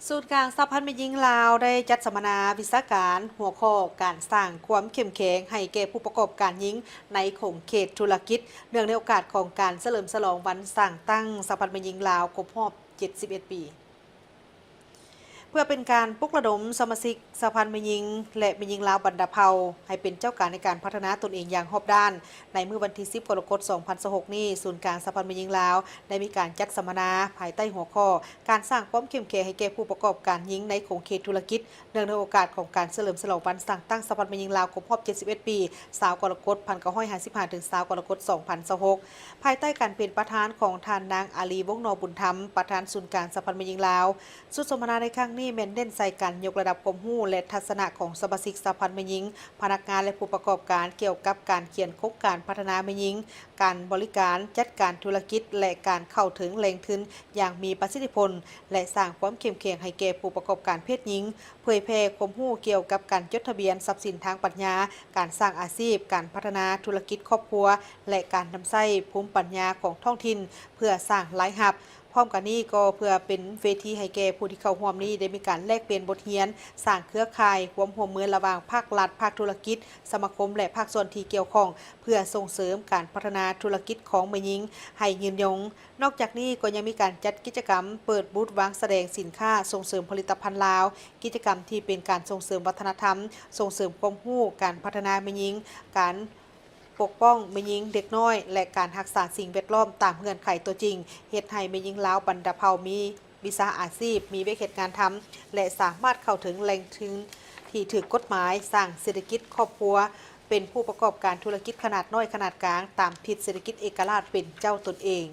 ສູນກາງສະຫະພັນແມ່ຍິງລາວ ໄດ້ຈັດສຳມະນາວິຊາການ ຫົວຂໍ້ການສ້າງຄວາມເຂັ້ມແຂງໃຫ້ແກ່ຜູ້ປະກອບການຍິງໃນຂົງເຂດທຸລະກິດ ເນື່ອງໃນໂອກາດຂອງການສະເຫຼີມສະຫຼອງວັນສ້າງຕັ້ງສະຫະພັນແມ່ຍິງລາວຄົບຮອບເຈັດສິບເອັດປີ. ເພື່ອເປັນການປຸກລະດົມສະມາຊິກສະຫະພັນແມ່ຍິງ ແລະ ແມ່ຍິງລາວບັນດາເຜົ່າ ໃຫ້ເປັນເຈົ້າການໃນການພັດທະນາຕົນເອງຢ່າງຮອບດ້ານ, ໃນມື້ວັນທີສິບ ກໍລະກົດ ສອງພັນຊາວຫົກນີ້, ສູນກາງສະຫະພັນແມ່ຍິງລາວ ໄດ້ມີການຈັດສຳມະນາພາຍໃຕ້ຫົວຂໍ້ ການສ້າງຄວາມເຂັ້ມແຂງໃຫ້ແກ່ຜູ້ປະກອບການຍິງໃນຂົງເຂດທຸລະກິດ ເນື່ອງໃນໂອກາດຂອງການສະເຫຼີມສະຫຼອງວັນສ້າງຕັ້ງສະຫະພັນແມ່ຍິງລາວຄົບຮອບເຈັດສິບເອັດປີ ຊາວ ກໍລະກົດ ພັນເກົ້າຮ້ອຍຫ້າສິບຫ້າ ເຖິງ ຊາວ ກໍລະກົດ ສອງພັນຊາວຫົກ ພາຍໃຕ້ການເປັນປະທານຂອງທ່ານນາງ ອາລີ ວົງນໍບຸນທຳ ປະທານສູນກາງສະຫະພັນແມ່ຍິງລາວ. ຊຸດສົນທະນາໃນຄັ້ງນີ້ແມ່ນເນັ້ນໃສ່ການຍົກລະດັບຄວາມຮູ້ ແລະ ທັດສະນະຂອງສະມາຊິກສະຫະພັນແມ່ຍິງ, ພະນັກງານ ແລະ ຜູ້ປະກອບການ ກ່ຽວກັບການຂຽນໂຄງການພັດທະນາແມ່ຍິງ, ການບໍລິການ, ຈັດການທຸລະກິດ ແລະ ການເຂົ້າເຖິງແຫຼ່ງທຶນຢ່າງມີປະສິດທິຜົນ ແລະ ສ້າງຄວາມເຂັ້ມແຂງໃຫ້ແກ່ຜູ້ປະກອບການເພດຍິງ, ເຜີຍແຜ່ຄວາມຮູ້ກ່ຽວກັບການຈົດທະບຽນຊັບສິນທາງປັນຍາ, ການສ້າງອາຊີບ, ການພັດທະນາທຸລະກິດຄອບຄົວ ແລະ ການນຳໃຊ້ພູມປັນຍາຂອງທ້ອງຖິ່ນເພື່ອສ້າງລາຍຮັບ. ພ້ອມກັນນີ້ກໍເພື່ອເປັນເວທີໃຫ້ແກ່ຜູ້ທີ່ເຂົ້າຮ່ວມນີ້ໄດ້ມີການແລກປ່ຽນບົດຮຽນ, ສ້າງເຄືອຂ່າຍຄວາມຮ່ວມມືລະຫວ່າງພາກລັດ, ພາກທຸລະກິດ, ສະມາຄົມ ແລະ ພາກສ່ວນທີ່ກ່ຽວຂ້ອງ ເພື່ອສົ່ງເສີມການພັດທະນາທຸລະກິດຂອງແມ່ຍິງໃຫ້ຍືນຍົງ. ນອກຈາກນີ້ກໍຍັງມີການຈັດກິດຈະກຳເປີດບູດວາງສະແດງສິນຄ້າສົ່ງເສີມຜະລິດຕະພັນລາວ, ກິດຈະກຳທີ່ເປັນການສົ່ງເສີມວັດທະນະທຳ, ສົ່ງເສີມຄວາມຮູ້, ການພັດທະນາແມ່ຍິງ, ການປົກປ້ອງແມ່ຍິງ, ເດັກນ້ອຍ ແລະ ການຮັກສາສິ່ງແວດລ້ອມຕາມເງື່ອນໄຂຕົວຈິງ, ເຮັດໃຫ້ແມ່ຍິງລາວບັນດາເຜົ່າມີວິຊາອາຊີບ, ມີວຽກເຮັດງານທຳ ແລະ ສາມາດເຂົ້າເຖິງແຫຼ່ງທຶນທີ່ຖືກກົດໝາຍ, ສ້າງເສດຖະກິດຄອບຄົວ, ເປັນຜູ້ປະກອບການທຸລະກິດຂະໜາດນ້ອຍຂະໜາດກາງ ຕາມທິດເສດຖະກິດເອກະລາດເປັນເຈົ້າຕົນເອງ.